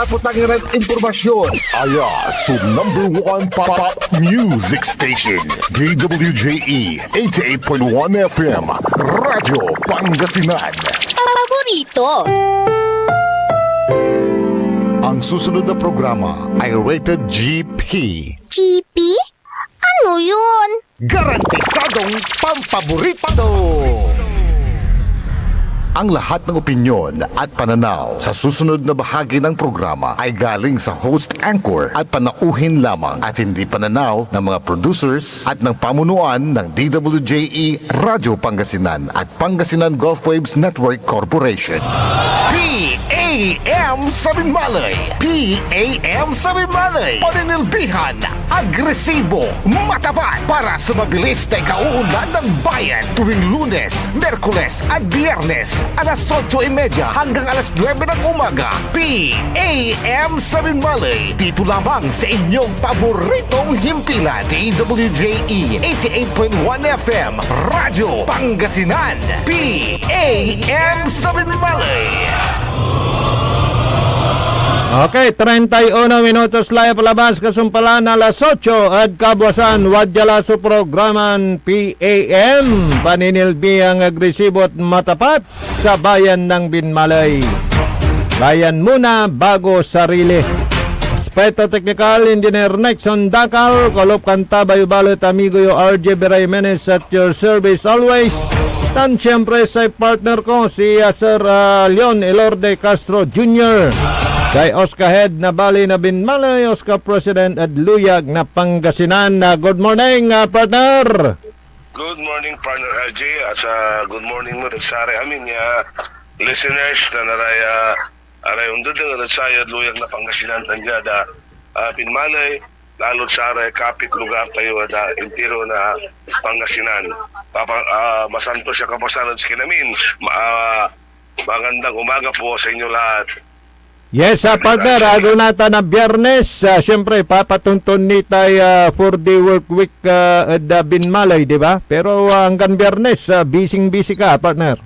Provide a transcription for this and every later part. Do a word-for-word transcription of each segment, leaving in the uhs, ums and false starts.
Putang ina impormasyon. Aya so number one pop music station, D W J E eighty-eight point one F M, Radyo Pangasinan. Paborito. Ang susunod na programa ay rated G P. G P? Ano yun? Garantisadong pampaborito! Ang lahat ng opinyon at pananaw sa susunod na bahagi ng programa ay galing sa host anchor at panauhin lamang at hindi pananaw ng mga producers at ng pamunuan ng D W J E Radyo Pangasinan at Pangasinan Gulf Waves Network Corporation. P A M sa Binmalay. P A M sa Binmalay. Paninilbihan, agresibo, matapat para sa mabilis na ikauunlad ng bayan tuwing Lunes, Miyerkules at Biyernes, alas otso y media hanggang alas nuebe ng umaga. P A M sa Binmalay. Dito lamang sa inyong paboritong himpilan, D W J E eighty-eight point one F M, Radyo Pangasinan. P A M sa Binmalay. Okay, treinta y uno minutos la ya palabas kasumpalan na alas otso ed kabuasan. Wadya la so programan P A M, paninilbihan, agresibo at matapat sa bayan ng Binmalay. Bayan muna bago sarili. Aspeto teknikal, Engineer Nixon Dacal, Kalop Kanta, Bayo Balot, amigo yo, R J Bira Jimenez, at your service always. Tan siyempre, say partner ko, si, ah, Sir, ah, Leon Elorde Castro Junior. Kay Oscar Head na Bali na Binmalay, Oscar President ed Luyag na Pangasinan. Ah, good morning, ah, partner. Good morning, partner R J, at sa good morning mo ed saray amin ya listeners na naray, ah, aray ondedengel ed sayod luyag na Pangasinan tan diad, ah, ah, Binmalay, lalod saray kapit lugar tayo ed, ah, intiro na Pangasinan. Papa-, ah, masantos ya kabuasan ed sikanamin. Ma-, ah, magandang umaga po sa inyo lahat. Yes, ah, partner, agi natan a Biyernes, ah, siyempre, papatonton ni tay, ah, four-day work week, ah, ed, ah, Binmalay, di ba? Pero, ah, anggan Biyernes, ah, busy-busy ka, partner.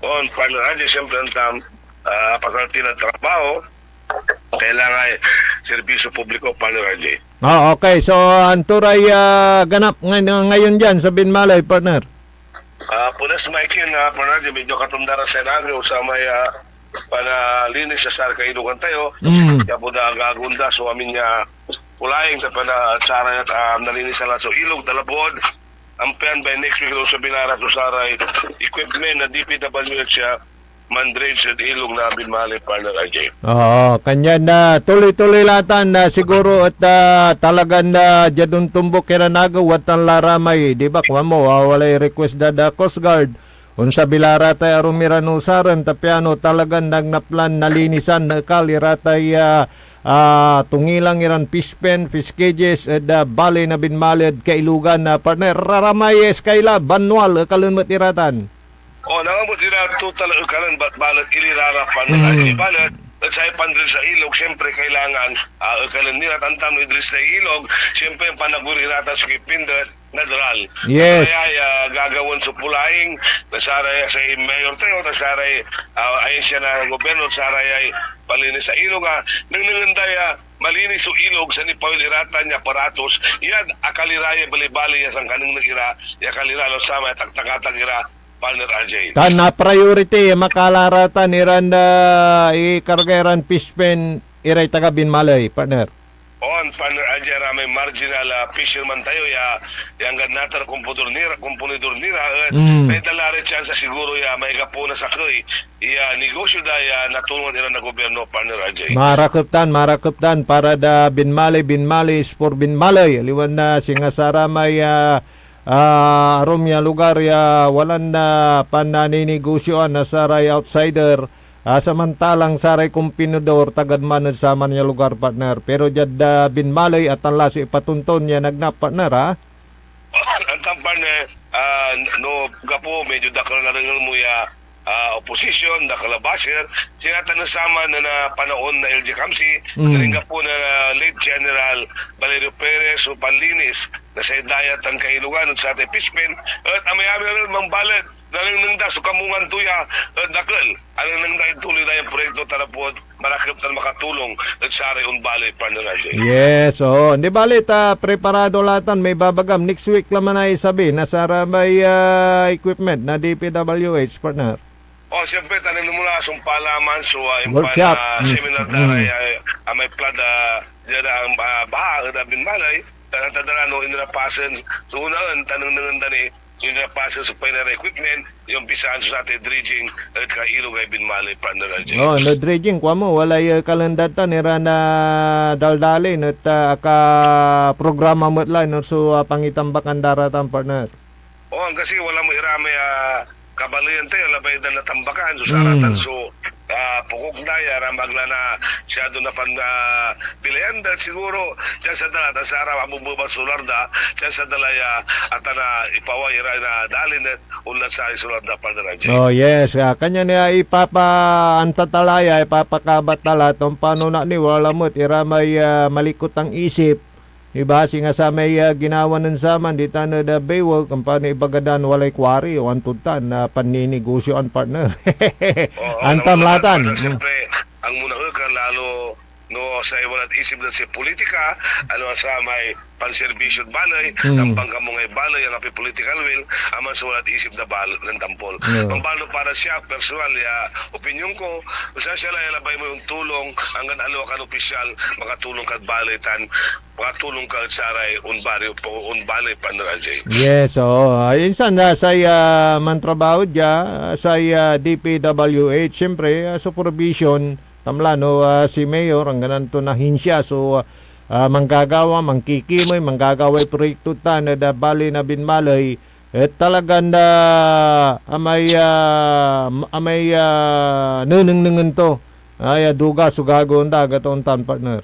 On, partner R J, siyempre, antam, ah, pasal tila trabaho, kailangan serbisyo publiko, partner R J. Ah, okay. So, anto ray, ah, ganap ngay-, ngayon diyan sa Binmalay, partner? Ah, Punas Michael, ah, partner R J, medyo katonda ra say nagaw sa may, ah, panalinis sa sarkailugan tayo. Mm. Kaya po da agagon da so amin ya pulaing ta pana saray, ah, nalinisan la so ilog, ta lapud ampean by next week, so bilara so saray equipment na D P W H, ah, mandrage ed ilog na Binmalay, partner R J. Oo, kanyan na tuloy-tuloy latan na siguro et, ah, talagan na diad ontombok iran agew, watan la ramay, di ba, kuan mo, ah, walay request da, da Coast Guard. Onsabi la ra tay arum iran usaren, ta piano talagan nagnap lan nalinisan, naekal ira tay, ah, ah, tungilang iran fish pen, fish cages, ed, ah, baley na Binmalay ed kailugan, ah, partner. Raramay, eh, Skyla, banwal, ekalen met iratan. Oh, nangamot ira total ekalen bat balet ilirara pan, mm, ati balet et say pandrel sa ilog, siyempre kailangan, ah, ekalen nira tantam no idres na ilog, siyempre panagur iratan so kipindet, nadral. Yes. Kaya, ah, gagawan so pulaing na saray, say mayor tayo, ta saray, ah, ahensya na gobyerno, saray ay palinis sa ilog, ah, nengnengen da ya malinis so ilog, sa nipawil iratan ya aparatos, ya akalira ya balibali ya sankanengneng ira, ya akalira no samay ataktakatag ira, partner R J. Tan na priority, makalaratan iran, ah, ikarga iran fish pen iray taga Binmalay, partner. On, partner R J, aramay marginal, ah, fisherman tayo ya, ya anggad natar komponidor nira, komponidor nira, et, mm, may dala ray tsansa siguro ya may gapo na sakey ya negosyo da ya natulongan iran na gobyerno, partner R J. Marakep tan, marakep tan para da Binmalay, Binmalay is for Binmalay. Aliwan na singa saramay, ah, ah, arum ya lugar ya walan na pananinegosyoan na saray outsider, ah, samantalang saray komponidor tagad man ed saman ya lugar, partner. Pero diad, ah, Binmalay, atan la so ipatonton ya nagnap, partner, ha? Antam, partner, ah, no gapo, medyo dakel na rengel mo ya, ah, opposition, dakel a basher, sinatan na saman na, na panaon na L G Camsi, mm, galing gapo na, ah, late General Valerio Perez, so panlinis na say dayat tan kailogan ed satay pitch pen, et amay amin a manbalet, nanengneng da so kamungan to ya, et dakel a nanengneng da intuloy da yan proyekto, ta lapud marakep tan makatulong ed saray onbaley, partner R J. Yes, oo. Di bali, ta preparado la tan, may babagam. Next week la man ay sabi na saramay, ah, equipment na D P W H, partner. Oh, siyempre, tanin mo na, sumpal la man, so, ah, impal Workshop. na Mm. seminar da Mm. ay, ah, may flood, ah, dia da ang, ah, baha, ed Abinmalay, tan antad da la, no, inrapasen, so, unaen, tanengnengen da ni, so, inrapasen so final equipment, yung pisaan so satay dredging, ed kailog ay Abinmalay, partner R J. Oh, no dredging, kuan mo, walay, eh, kalendaryo tan, ira na daldalin, et, ah, akaprograma met la, no, so, ah, pangitambakan da ra tan, partner. Oh, anggan si wala mo ira may, ah, kabaleyan tayo, labay da natambakan, so Mm. saratan so, ah, pokok da, ya ramag la na siyado na pan, ah, bilayan da, siguro, diyan sa dala, ta sara, abubeba so lar da, diyan sa dala, ya, atan na ipaway ira na dalin, et onla sa so lar da, partner R J. Oh, yes. Ah, kanyan, ah, ipapaantatalaya, ipapakabat tala, tompano na ni, wala met, ira may, ah, malikot ang isip, Iba, singa samay, ah, ginawa nen saman ditan ed, ah, Baywalk, ampano ibaga dan walay kuari o anto tan, ah, panninegosyoan, partner. Oo, Antam ang latan. Partner, Mm. siyempre, ang munahekan lalo no say walad isip na say politika, ano, samay panserbisyod baley, Mm. tan pangkamungay baley, anggapoy political will, aman so walad isip na bal-, nen tampol. Yeah. Mambalo para siya, personal ya opinyon ko, sa siya la ya labay mo yung tulong, anggan aliwa kan opisyal, makatulong kad baley tan makatulong ka ed saray onbaley, onbaley, partner R J. Yes, oo. Ah, insan na say, ah, mantrabaho dia, say, ah, D P W H, siyempre, ah, supervision, tamla, no, ah, si Mayor, angganan to na ahinsya, so, ah, manggagawa, mankikimey, manggagaway proyekto tan, ed, ah, baley na Binmaley, et talagan, ah, amay, ah, amay, ah, nenengnengen to. Ay, ah, duga so gagawaen da, gatoon tan, partner.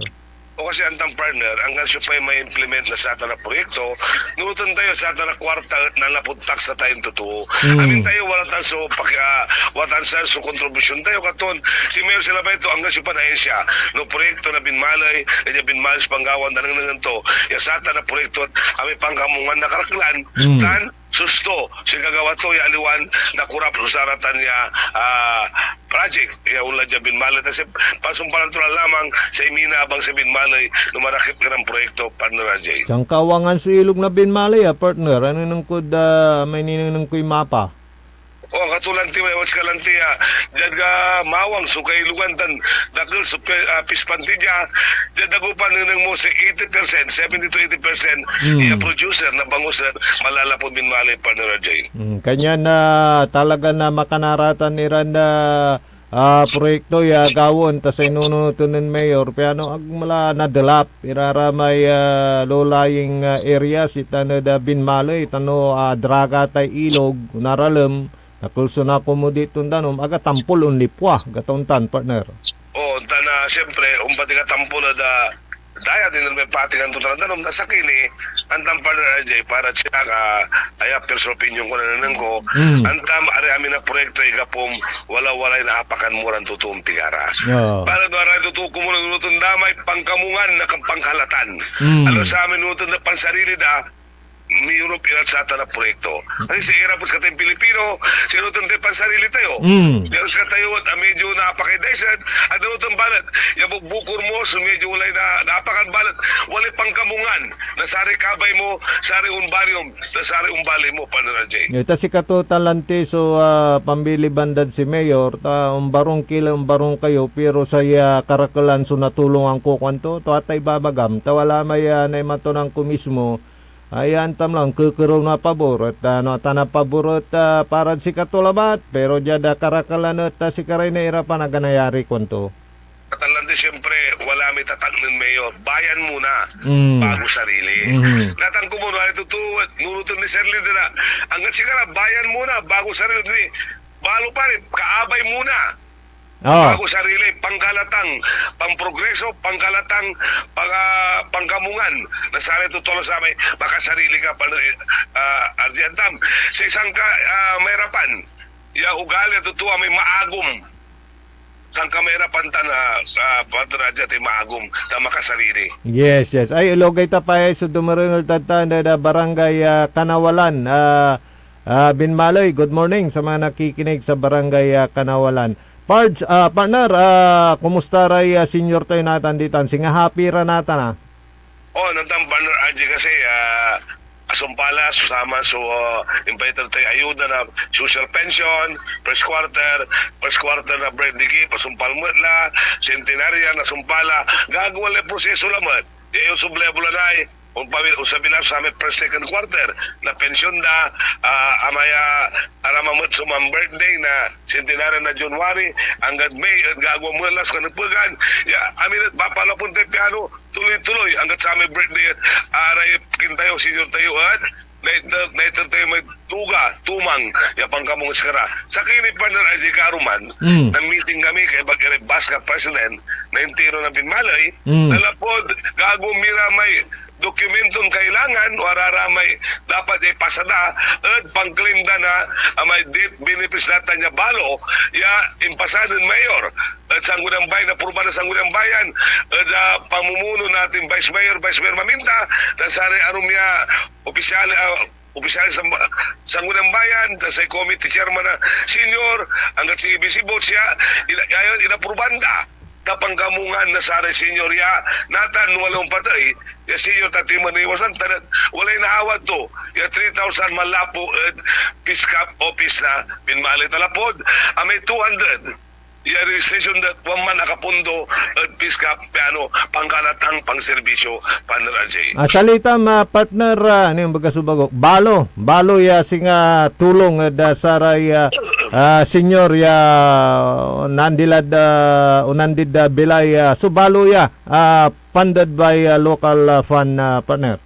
O kasi antan, partner, anggan siopay may implement na satan a proyekto, nunoten tayo satan a kuarta et nanlapud tax na tayon totoo. Hmm. Amin tayo, wala tan so paki-, ah, wala tan sa so kontribusyon tayo katon. Si Mayor Silabay to, anggan siopa na ahensya, no proyekto na Binmaley, kanya Binmaley so panggawa, nanengnengen to. Ya satan a proyekto, amay pangkamungan na karaklan, Hmm. tan susto, si gagawa to, ya aliwan nakorap so saratan ya, ah, project, ya onla dia Binmaley, ta si, pasumpalan to la lamang say mina abang si Binmaley, no marakep iran proyekto, partner R J. Dian kawangan so ilog na Binmaley, ah, partner. Ano nung kod, ah, may ninengneng koy mapa? Oh, katulang ti, wala ka lanti, ah, diad ka mawang so kailogan tan dakel so pe-, ah, fish pond ti dia, diad ako pa nengneng mo si eighty percent, seventy to eighty percent, Hmm. iya producer na bangus et malalapud Binmaley, partner R J. Hmm, kanyan, ah, talaga na makanaratan iran, ah, ah, proyekto ya gawaen ta say nununoten nen Mayor, piano ag mala nadelap iraramay, ah, low-lying, ah, areas itan ed, ah, Binmaley, ta no, ah, draga tay ilog, naralem, nakel so nakomodi ton danum, aga tampol onlipua, gatoon tan, partner. Oo, tan, ah, siyempre, ompati ka tampol ed, ah, dayat, iner may patigan to tan danum, nasakey ni, antam, partner R J, para siak, ah, aya, personal opinion ko, nanengneng ko, Hmm. antam, ari amin a proyekto, igapom, wala-walay naapakan mo ran totoon pigara. Oo. Para no aray totoo ko mo, nunoten da may pangkamungan na kan-, pangkalatan. Hmm. Ano sa amin, nunoten da pansarili da, miurup iran satan a proyekto. Kasi sa irap sa katayong Pilipino, sinunoten tayo pansarili tayo. Mm. Pero sa tayo, at, ah, medyo napakay daiset, at nunoten balet, ya bugbukor mo, so medyo walay na, napakan balet, walay pangkamungan na saray kabay mo, saray onbaryom, na saray onbaley mo, partner R J. Ya, ta sikato tan lanti so, ah, pambilibandad si Mayor, ta ombarong ki la, ombarong kayo, pero say, ah, karakelan so natulongan ko, kuanto, tua tay babagam, ta wala may, ah, naimatonan ko mismo, Ay, antam lang, kekerew na pabor, et, ah, no, atan a pabor, et, ah, parad sikato labat, pero diad, ah, karakelan et, ah, sikaray nairapan, aga nayari, kuanto. Katalan di, siyempre, wala may tataknen, Mayor. Bayan muna, Mm. bago sarili. Mhm. Natan ko muna, ay totoo, et nunoten ni Sir Linda na, anggan sikara, bayan muna, bago sarili. Ni, balo pa rin, kaabay muna. Oh. Bago sarili, pangkalatang, pamprogreso, pangkalatang, pang-, ah, pangkamungan na saray totoo sa may makasarili ka pa, ah, R J Antam. Sa isang ka, ah, mairapan, ya ugali a totoo may maagom. Sankamay ira pantan, ah, ah, partner Arjay, tay maagom, ta makasarili. Yes, yes. Ay, ilogay ta pay so dumarengel tatan ed, ah, Barangay, ah, Kanawalan. Ah, ah, Binmaloy, good morning sa mga nakikinig sa Barangay, ah, Kanawalan. Pards, ah, partner, ah, kumusta ray, ah, senior tayo natan ditan? Singa happy ra natan, ah. Oh, natan, partner Arjay, kasi, ah, asumpal la so saman so, ah, impaiter tay ayuda na social pension, first quarter, first quarter na birthday gift, asumpal met la, centenarian, asumpal la, gagawa lay proseso lamet. Ya, yung sublebula na ay, ompawil, onsabi la so samay first, second quarter na pension da, ah, amaya, arama met so man-birthday na centenarian na January, anggad May, et gagawa met la so kanepegan. Ya, amin et papalapon tay piano, tuloy-tuloy, anggad samay birthday et aray kintayo, senior tayo, et naiter, naiter tayo may duga, tumang, ya pankamung ed sikara. Sakey ni, partner Arjay, karuman, Mm. nag-meeting kami kaiba iray BASCA president na intiro na Binmaloy, Mm. nanlapud gagawa mi ra may dokumenton kailangan o araramay dapat ipasa da ed pangklim da na, ah, may death benefits natan ya balo ya impasa nen mayor ed Sangguniang Bayan, apruba na Sangguniang Bayan, ed, ah, pamumuno natin Vice Mayor, Vice Mayor Maminta, tan saray arum ya opisyal, ah, opisyal sa Sangguniang Bayan, tan say committee chairman na senior, anggad si A B C Bots ya, ina-, ayon, inapruban da. Ta pankamungan na saray senior ya natan walay ompatey ya senior, ta ti maniwasan, tan walay naawat to ya three thousand manlapu ed PhilSCAF office na Binmaloy. Nanlapud amay two hundred ya registration dat wan man akapondo ed PhilSCAF, piano pankalatang pangserbisyo, partner Arjay. Ah, salita ma, partner, ah, ano yung baga so bago? Balo, balo ya singa tulong ed, ah, saray, ah, ah, senior ya nandilad, ah, o nandid, ah, bilay, ah, so balo ya, ah, funded by, ah, local, ah, fund, ah, partner.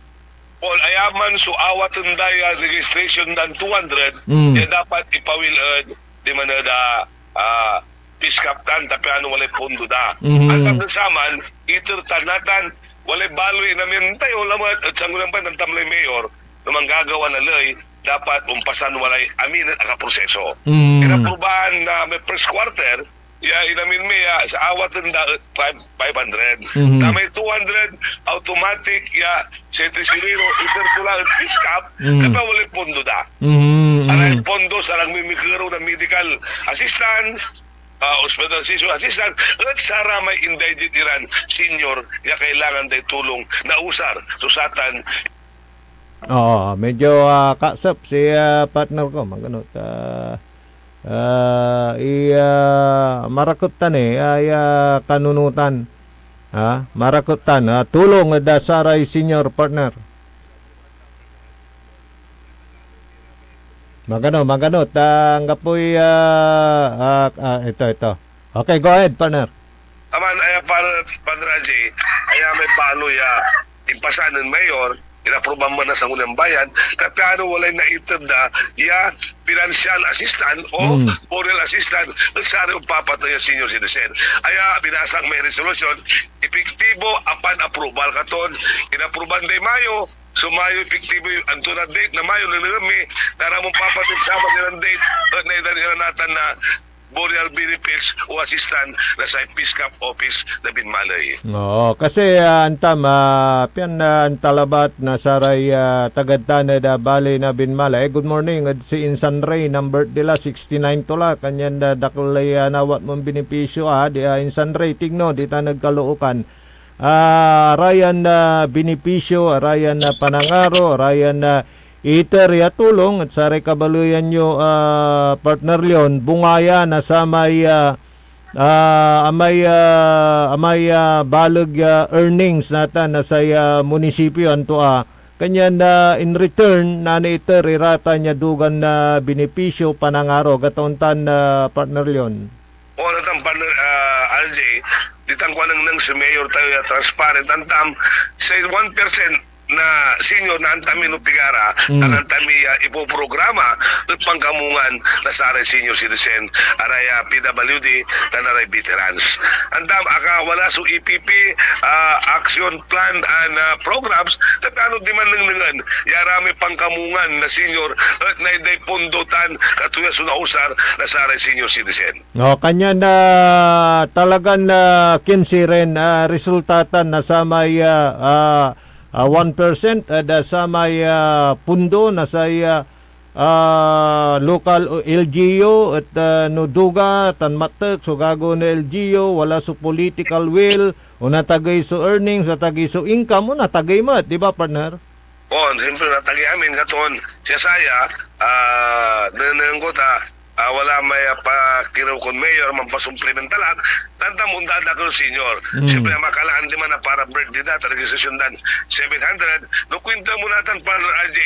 Paul, ayaman so awaten da ya registration dan two hundred, Mm. ya dapat ipawil ed, di man ed, ah, ah, PhilSCAF tan, ta piano walay pondo da. Mhm. At at the saman, iter tan natan, walay baloy inamin tayo lamet ed Sangguniang Bayan, tan tamlay mayor, no manggagawa na ley, dapat ompasan walay amin et akaproseso. Mhm. Inaprobahan na may first quarter, ya inamin mi ya sa awaten da et five, five hundred. Mhm. Na may two hundred, automatic ya say tresurero, iter to la ed PhilSCAF, Mhm. kaya walay pondo da. Mhm, Saray mhm. pondo, sarag mi mikero na medical assistant, ah, hospitalization assistant, et saramay indigent iran senior ya kailangan day tulong na usar so satan. Oo, medyo, ah, kasep si, ah, partner ko, magano, ta, ah, i, ah, marakep tan, eh, ay, ah, kanunotan. Ha? Marakep tan, ah, tulong ed, ah, saray senior, partner. Magano, magano, ta anggapoy, ah, ah, ah, ito, ito. Okay, go ahead, partner. Aman, aya, par-, partner Arjay, aya may baloy ya impasa nen mayor, inaprobahan man na Sangguniang Bayan, ta piano walay naiter da ya financial assistance o Mm. burial assistance ed saray ompapatey a senior citizen. Aya, binasak may resolution, epektibo apan approval katon, inaprobahan day Mayo, so Mayo epektibo, anto na date na Mayo, nengnengen mi, naramon papatey sabat iran date, et naiter ira natan na burial benefits o assistant na say PhilSCAF office na Binmaloy. Oo, kasi, ah, antam, ah, pian, ah, antalabat na saray, ah, tagad tan ed, ah, bali na Binmaloy. Eh, good morning, ed si Insan Ray, number dila, sixty-nine to la, kanyan, ah, dakel lay, ah, nawat mon benepisyo, ah, di, ah, Insan Ray, tigno, ditan ed Caloocan. Ah, arayan, ah, benepisyo, arayan, ah, panangaro, arayan, ah, iter ya tulong et saray kabaleyan yo, ah, partner Leon, bunga ya na samay, ah, ah, amay, ah, amay, ah, baleg ya earnings natan na say, ah, munisipyo, anto, ah, kanyan, ah, in return, nanaiter ira tan ya dugan na benepisyo, panangaro, gatoon tan, ah, partner Leon. O, natan, partner, ah, Arjay, ditan ko anengneng si Mayor tayo ya transparent. Antam, say one percent na senior na antam mi no pigara, Mm. tan antam mi, ah, ipoprograma ed pangkamungan na saray senior citizen, aray, ah, P W D, tan aray veterans. Antam, aka wala so E P P, ah, action plan and, ah, programs, ta piano di man nengnengen ya aramay pangkamungan na senior et naitday pondo tan kato ya so nausar na saray senior citizen. O, kanyan, ah, talagan, ah, kinsiren, ah, resulta tan na samay, ah, ah, ah, one percent, ah, da samay, ah, pondo na say, ah, ah, local o L G U, et, ah, no duga tan matek so gagawaen na L G U, wala so political will, o natagey so earnings, natagey so income, o natagey met, di ba, partner? On, siyempre, natagey amin katon siya saya, ah, nenengneng ko ta, ah, wala may, ah, pakirew kon mayor, manpasumplemental ak, tantam ondadakel senior. Mm. Siyempre, makalaan di man na para birthday da, ta registrasyon dan seven hundred. No kuenta mo natan, partner R J,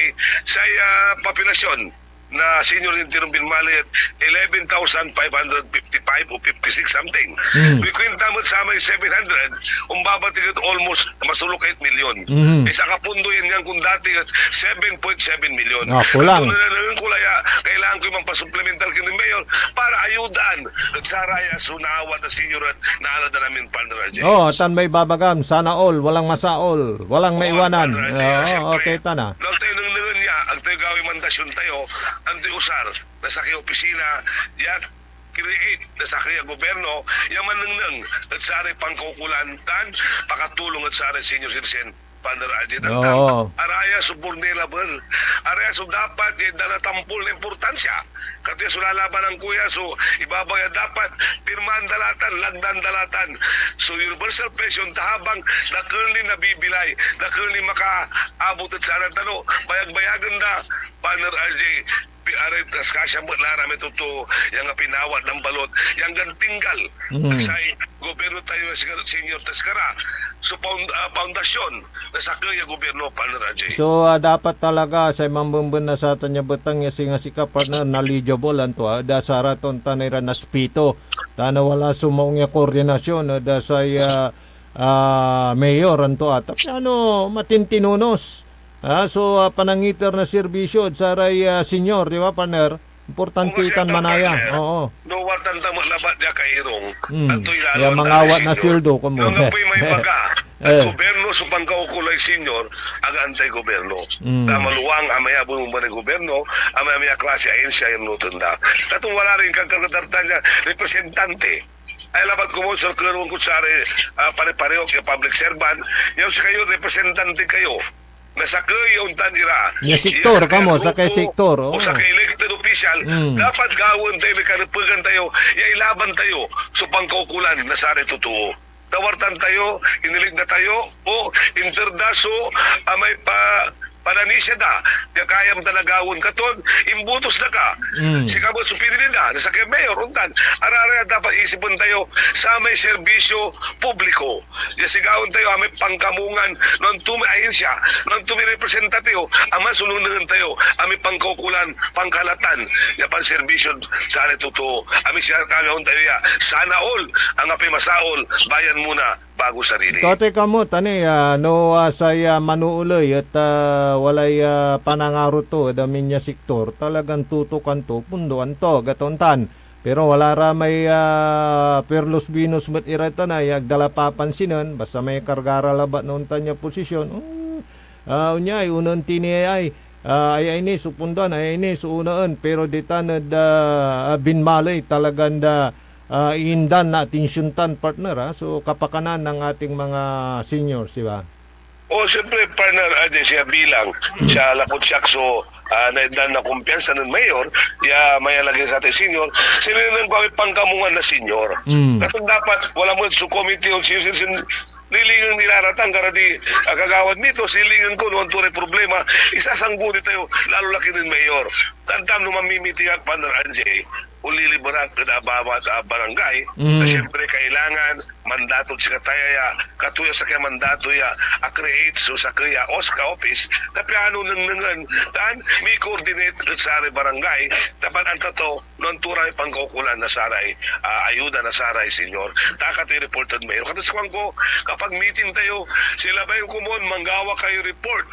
say, ah, populasyon na senior intiron binmali et eleven thousand five hundred fifty-five o fifty-six something. Mm. No kuenta mo samay seven hundred, ombabatik et almost masulok eight million. Mm. Isa ka pondo yan, yan kon dati et seven point seven million. Ah, kulang. Kato na, na, na, kulang ya, kailangan ko manpasumplemental ken mayor para ayudan et saraya so naawat na senior et naalad na amin, partner R J. Oh, tan may babagam, sana all, walang masaol, walang Oo, maiwanan. Partner R J, Oo, siyempre, okay, tana. No ag tayo nengnengen ya, ag tayo gaway mandasyon tayo, antoy usar na sakey a opisina ya create na sakey a gobyerno ya mannengneng ed saray pankaukolan tan pakatulong ed saray senior citizen, partner R J, tan Oo. Araya so vulnerable. Araya so dapat ya itdan na tampol na importansya. Kato ya so lalabanan ko ya, so ibabaga ya dapat pirmaan da la tan, lagdan da la tan. So universal pension, ta habang dakel ni nabibilay, dakel ni makaabot ed saray tano, bayag-bayagen da, partner R J, pi-, aray, kaskasya met la ramay totoo, ya anggapoy inawat na balot, ya anggan tinggal Mm. ed say gobyerno tayo, ya sikara, senior, ta sikara so found-, ah, foundasyon na sakey a gobyerno, partner R J. So, ah, dapat talaga say mambemben na satan ya betang ya singa sika, partner, knowledgeable anto, ah, da saraton tan ira naspito. Tan wala so maong ya koordinasyon, ah, da say, ah, ah, mayor anto, ah. Tapos ano, matintinonos. Ah, so, ah, panangiter na serbisyo ed saray, ah, senior, di ba, partner? Importante tan manaya. Oo. No, wartan ta met labat ya kairong. Mm. Antoy lalo ya mangawat na senior. Sweldo, komo. No, no, pay may baga. Eh. Gobyerno so pankaukolay senior, ag antay gobyerno. Mm. Ta maluang amay abung manay gobyerno, amay, amay a klase ahensya ya nunoten da. Katon wala rin kagkargadartan ya representante. Ay labat komo, sir, kerewen kod saray, ah, pare-pareho ya public servant. Ya sikayo, representante kayo na sakey ya ontan ira. Ya sektor, ya sakey a kamo, grupo, sakey sektor, o oo. Sakey elected official, Mm. dapat gawaen tayo, may kanepegan tayo, ya ilaban tayo so pankaukolan na saray totoo. Ta wartan tayo, inilik da tayo, o inter da so, ah, may pa-, pananisia da, ya kayam da nagawaen katon, imbotos da ka. Mm. Sika met so pinili da, na sakey a mayor, ontan. Arara ya dapat isipen tayo, samay serbisyo publiko. Ya sigawen tayo, amay pangkamungan, no anto may ahensya, no anto may representatibo, amay so nengnengen tayo, amay pankaukolan, pankalatan, ya panserbisyo, saray totoo, amay siya kagawen tayo ya, sana all, anggapoy masaol, bayan muna, bago sarili. Totoy kamo, tani, ah, no, ah, say, ah, manooley et, ah, walay, ah, panangaro to ed amin ya sektor, talagan tutukan to, pundoan to, gat ontan. Pero wala ra may, ah, perlos binos met ira tan, ah, ya ag da la papansinen, basta may karga ra labat na ontan ya posisyon, hmm, ah, onyay, unaen ti ni ay, ay, ah, ay, ay ni so pundoan, ay, ay ni so unaen, pero ditan ed, ah, ah, binmaley talagan da, ah, iindan na atensiyon tan, partner, ah. So, kapakanan ng ating mga seniors, di ba? O, siyempre, partner, ah, di siya bilang, siya lapud siak so, ah, naitdan na kumpiyansa nen mayor, ya mayalagay sa atin senior, sinenengan ko amay pangkamungan na senior. Mm. Katon dapat, wala mo so committee on senior citizen, nilingen ni ra ratan, kara di, ah, kagawad nito, silingen ko no anto ray problema, isasangguni tayo, lalo la kinen mayor. Tantam no mamimiting ak, Partner R J, onliliber ak ed abawat a barangay, na Mm. siyempre kailangan mandatod sikatayo ya, katuya sakey a mandato ya a-create so sakey a OSCA office, ta piano nengnengen tan mi-coordinate ed saray barangay, ta ban antato no anto ra may pankaukolan na saray, ah, ayuda na saray senior. Ta kato i-report ed mayor. Kato si kuanko, kapag meeting tayo, si labay komon, manggawa kayo report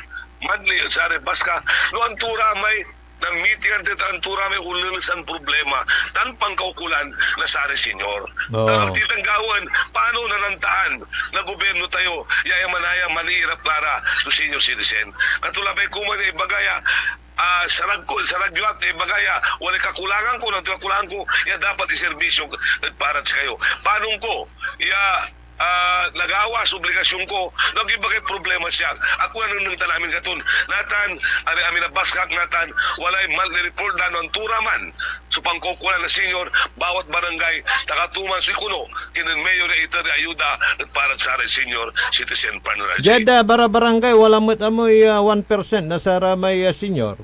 monthly ed saray BASCA no anto ra may namitingan tayo tan anto ra may onlelesan problema tan pankaukolan na saray senior. Oo. Tan agti tan gawaen, paano nanantaan na gobyerno tayo ya, ya manaya manirap la ra so senior citizen? Kato labay komon ya ibaga ya, ah, sarag ko, sarag yo ak ya ibaga ya, walay kakulangan ko, nanto kakulangan ko, ya dapat iserbisyo ed para sikayo. Panon ko ya, ah, nagawa so obligasyon ko, no ag ibagay problema siak. Ako nanengneng tan amin katon, natan, ari amin a BASCA ak natan, walay monthly report da no anto ra man so pankaukolan na senior, bawat barangay, ta kato man so ikuno, kinen mayor ya iter ya ayuda ed para saray senior citizen, Partner R J. Diad, ah, barabarangay, wala met amoy, ah, one percent na saramay, ah, senior?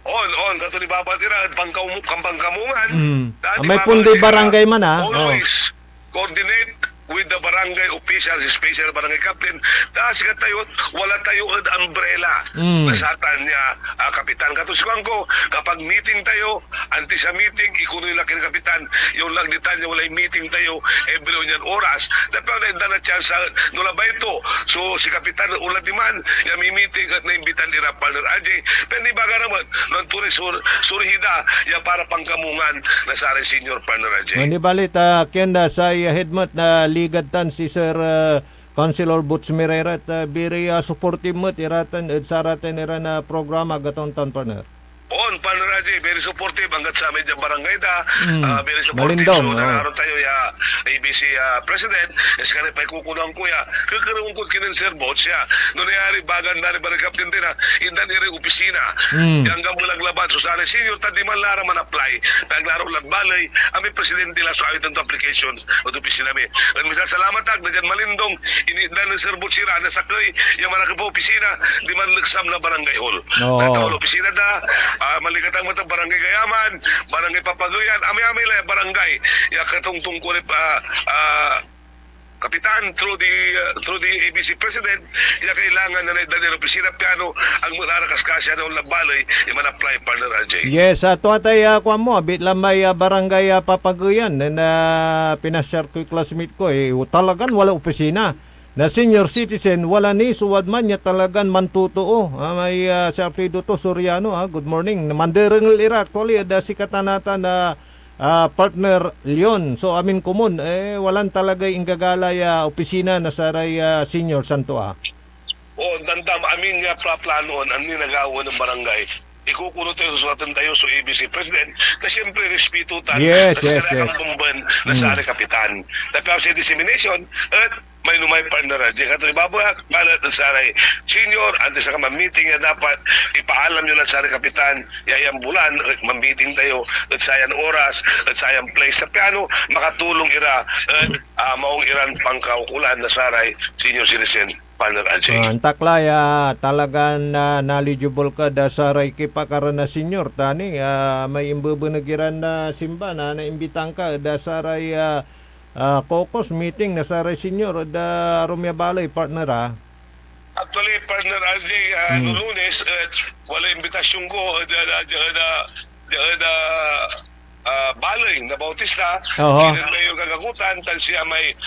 On, on, kato ni Baba Tira, ed pangkamu-, kampangkamungan, Mm. dati May Baba pundoy Tira, barangay man, ah. Oh. Always coordinate with the barangay officials, special barangay captain. Ta sikatayo, wala tayo ed umbrella Mm. na satan ya, ah, kapitan. Kato si kuanko, kapag meeting tayo, antis a meeting, ikunoy laki ni kapitan, yung lagditan ya walay meeting tayo every onyan oras. Tapos na inda na chance, no labay to. So, si kapitan, wala diman, ya mi-meeting et naimbitan ira, Partner R J. Pero nibaga naman, no anto ray sur-, surhida ya para pangkamungan na saray senior, Partner R J. Mani balit, ah, Ken, da say head met na ligad tan si Sir, ah, Councilor Boots Mira ira, et, ah, very, ah, supportive met ira tan ed saratan ira na programa, gatoon tan, Partner. On, Partner R J, very supportive, anggad samay dia barangay da, Mm. ah, very supportive. Malindong, So, oh. nanaro tayo ya A B C, ah, President, ya sikara pay kukunan ko ya, kekerewen kod kinen Sir Boots ya, no nayari bagan da ray barangay captain tira, indan iray opisina. Mm. Ya anggan melag labat so saray senior, ta diman la ra man-apply, naglaro lad baley, amay presidente la so awit to application ed opisina mi. Ed misasalamat ak, diad Malindong, initdan nen Sir Boots ira na sakey ya manakep a opisina, diman Leksam na Barangay Hall. Oo. Nataon opisina da, ah, maliket ak met ed Barangay Gayaman, Barangay Papaguyan, amay-amay la ya barangay ya katongtong ko ray, ah, ah, kapitan through the, ah, through the A B C president, ya kailangan na naitdan iray opisina piano ag met la ra kaskasi ya onla baley ya man-apply, Partner R J. Yes, ah, tua tay, ah, kuan mo, abit la may, ah, Barangay, ah, Papaguyan, nen, ah, pinasyar koy classmate ko, eh, talagan wala opisina. Na senior citizen, wala ni so wadman ya talagan mantotoo. Ah, may, ah, si Alfredo to, Soriano, ah, good morning. Manderengel ira, actually, ed, ah, sikata natan, ah, ah, Partner Leon. So, amin komon, eh, walan talagay inggagala ya opisina na saray, ah, senior, santo, ah. O, tantam, amin ya plaplanoen, amin nagawa ng barangay. Ikukuno tayo, susulaten tayo so A B C president. Na siyempre, respeto tan Yes, na yes, sila yes. kang bemben na Mm. saray kapitan. Tapos sa dissemination, et may numay, Partner R J, kato ni Baba, balet ed saray senior, antes na ka ma-meeting ya dapat ipaalam yo lan saray kapitan, ya yan bulan, et ma-meeting tayo, et sayan oras, et sayan place. Sa piano, makatulong ira, et, ah, maong iran pangkaukolan na saray senior citizen, Partner R J. Ah, antak la ya talagan, ah, knowledgeable ka da saray kipakaran na senior, ta ni, ah, may imbebeneg iran na simba na naimbitan ka da saray, ah, ah, caucus meeting na saray senior ed, ah, arum ya baley, Partner, ah. Actually, Partner R J, ah, Mm. no Lunes, eh, wala imbitasyon ko, eh, da, da, da, da, da, da, ah, baley na Bautista, Oho. si Mayor Gagagutan, tan siya may,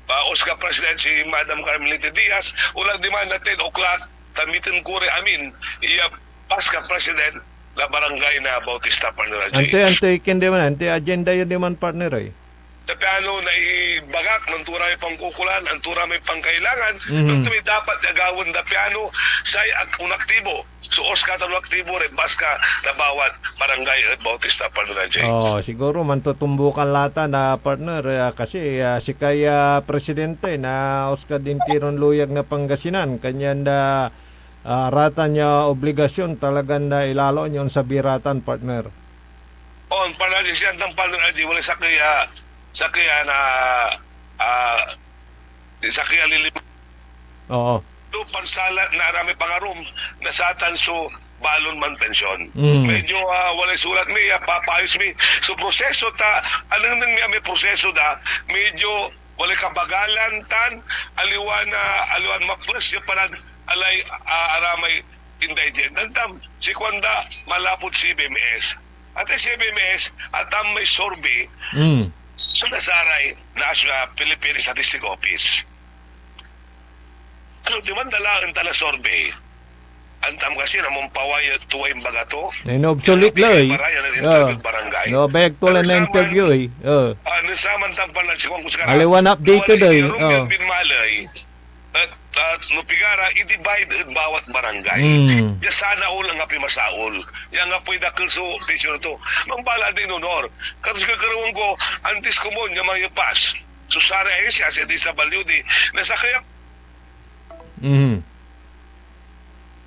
ah, OSCA President, si Madam Carmelita Diaz, wala diman na ten o'clock, ta meeting ko rin amin, iya OSCA President, la barangay na Bautista, Partner R J. Antoy, antoy, ken diman, antoy agenda yo diman, Partner, eh? Ta piano naibagak, no anto ra may pangkukulan, anto ra may pangkailangan, Mhm. anto may dapat agawen da piano, say ak-, onaktibo. So, OSCA tan onaktibo ray OSCA na bawat barangay ed Bautista, Partner R J. Oh, siguro mantutumbukan la ta na, Partner, ah, kasi, ah, sikay, ah, presidente na OSCA din tiron luyag na Pangasinan, kanyan da ah, ratan ya obligasyon talagan na ilalo nyo onsabi ratan, Partner. On, Partner R J, siya tan, Partner R J, wala sakey a, sakey a na, ah, sakey a lili-, Oo. to pansalat na aramay pangarum na satan so balon manpension. Mm. Medyo, ah, walay sulat mi, ah, papaayos mi. So, proseso ta, anengneng mi a may proseso da, medyo walay kabagalan tan aliwan, ah, aliwan maples ya panag-alay, ah, aramay indigent. Antam, si kuanda, malapud C B M S. At si C B M S, atam may survey, Mm. so nasaray National Philippine Statistic Office. Ano, di man dalaen ta la survey. Antam kasi na mampaway tuay imbaga to. Eh, no, obsolete la, eh. Para yan ang Ah. interview barangay. No, back to Ano lang na saman, interview, eh. Ah. ano saman tampal na si Kong Kuskara. Aliwan updated, Wala eh. inarum Oh. yan binmalay. At, at no pigara, i-divide ed bawat barangay. Hmm. Ya sana ol ang api masaol. Ya nga po'y dakel so picture to. Mangbala din honor. Katos kakarawang ko, antis komon ya mangipas. So, saray ahensya, si D S W D, na sakey a Mhm.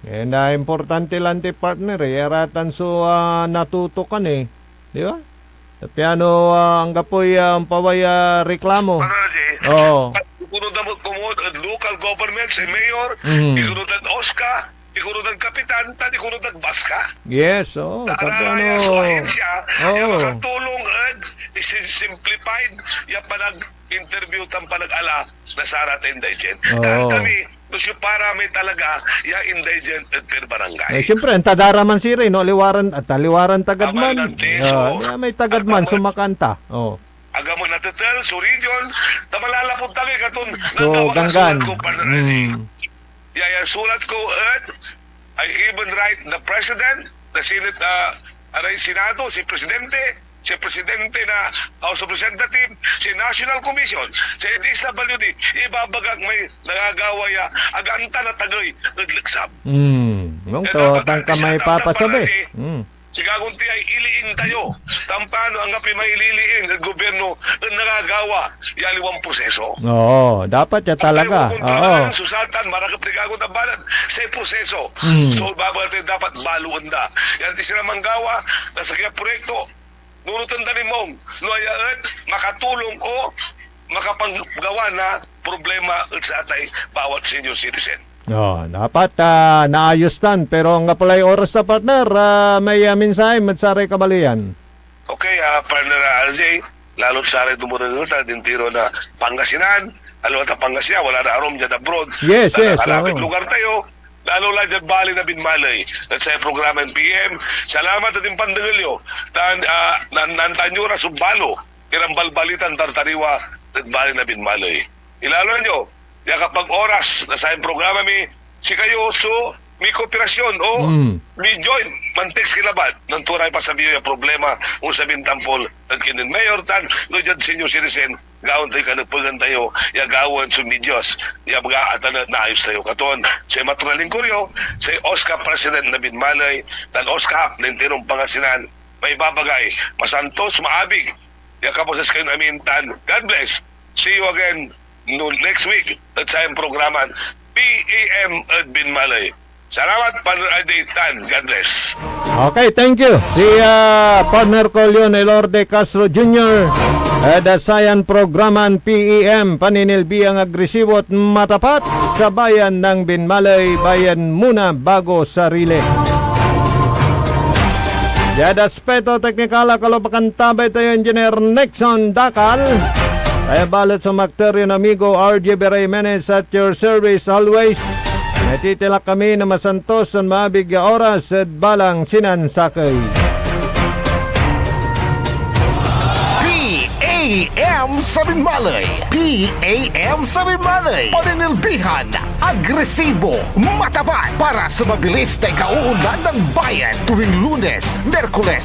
Eh, na importante lanti, partner, eh. Aratan so, ah, natutukan, eh. Di ba? Sa piano, ah, anggapoy, ah, ampaway, ah, reklamo. Ano na, Jay? Oo. Ikuno da mo, komon, ed local government, si mayor, Mhm. ikuno da OSCA, ikuno da kapitan, tan ikuno da BASCA. Yes, oo. Sa Sa piano, araya so ahensya, oo. ya makatulong ed isi-, simplified ya panag-interview tan panag-ala na sarat a indigent. Oo. Tan kami, no siopara may talaga ya indigent ed per barangay. Eh, siyempre, anta da ra man sirin, no? Aliwaran, at aliwaran tagad Aman man. Nante, Ah, so, ya may tagad man, agamo, sumakanta. Oh. Agamo natetel, so region, ta malalapud tagay katon, So, nanggawa na Ganggan. sulat ko, partner Eddie. Mm. Ya, ya sulat ko, et, I even write the president, the Senate, ah, aray Senado, si Presidente, si Presidente na House of Representative, si National Commission, si D S W D, ibabagak may nagagawa ya, aganta na tagay, ed leksab. Hmm, nung Ya to, dapat tangka may antisipado, papasabi. Pangati, Hmm. sigagon ti ay iliing tayo. Tampano, anggapoy maililiing ed gobyerno, ed nagagawa, ya aliwan proseso. Oo, dapat ya Tampay talaga. mo kontra Oo. lang, so satan, marakep ti gago na balat, say proseso. Hmm. So, babagay tayo dapat baloen da. Yan ti sira manggawa, na sakey a proyekto, nunoten da ni Mong, no aya et, makatulong o makapanggawa na problema ed sa atay bawat senior citizen. Oh, dapat, ah, naayos tan, pero anggapo lay oras ta, partner, ah, may, ah, mensahe med saray kabaleyan. Okay, ah, partner, ah, R J, lalo't saray dumerengel ta dintiro na Pangasinan, aliwa ta Pangasinan, wala ra arum diad abroad. Yes, Tan yes, kalapit oo. lugar tayo, lalo la diad bali na binmaley. Tan say programa nen P M, salamat ed impandengel yo. Tan, ah, nan-, nantan yo ra so balo iran balbalitan tartariwa ed bali na binmaley. Ilalo nyo, ya kapag oras na sayan programa mi, sikayo so mikooperasyon o Mm. mi-join, man-text ki labat, nantoray pasabi yo ya problema, onsabin tampol ed kinen Mayor tan no diad senior citizen, gawaen tayo kanepegan tayo ya gawaen so medios, ya baga atan et naayos tayo katon. Say matonalingkor yo, say OSCA President na binmaley, tan OSCA na intiron Pangasinan, maibabagay, masantos, maabig, ya kabuasan sikayon amin, tan God bless. See you again no next week ed sayan programan P A M ed Binmaley. Salamat, Partner Ade, tan God bless. Okay, thank you. Si, ah, Partner ko Leon Elorde Castro Junior, ed sayan programan P A M, Paninilbiang Agresibo at Matapat sa Bayan ng Binmaley, Bayan Muna Bago Sarili. Diad aspeto teknikal, akalopakan tabay tayo, Engineer Nixon Dacal. Kaya balet so makter yon amigo, R J B Jimenez, at your service always. Natitilak kami na masantos tan maabig ya oras ed balang sinansakey. P A M sa Binmaley. P A M sa Binmaley. Paninilbihan, agresibo, matapat para sa mabilis na ikauunlad ng bayan tuwing Lunes, Miyerkules,